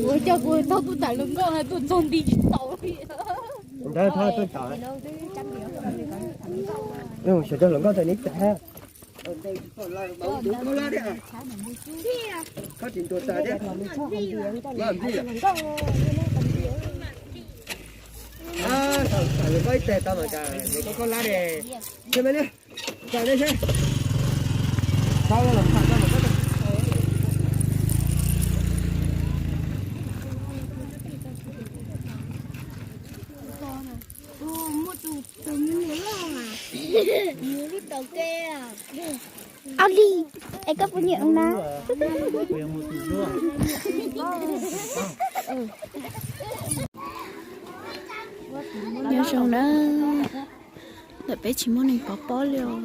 Ua cas kuv thaub kuv tawm hluas nkauj tuaj txog nti tsis tau li. Ntawd thaub tuaj tau. Xyov cov hluas nkauj tawm neb tawm. Koj tsis ntuas tag thiab. Thaum lawv koj ib teg tau mas cas nws koj koj lab de. Thiab me ne, txawm ne seb. Tau los tham tau los koj. Muaj tus, tus me nyuam loj mas, nws lub taub ke. Au li, es koj puas nyiam na? Nyob zoo na, ntawm peb tsis muaj neeg pov pob li os.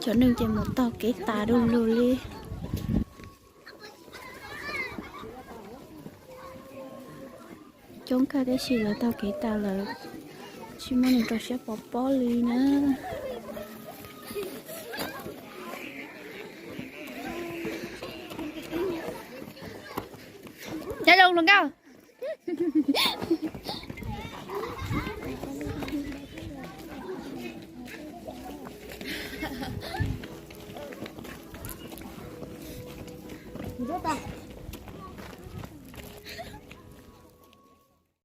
Cov neeg ces mus taug kev tas du lug li. Coob kawg tab sis lawv taug kev tas lawm, tsis muaj neeg rau siab pov pob li na. Nyob zoo hluas nkauj.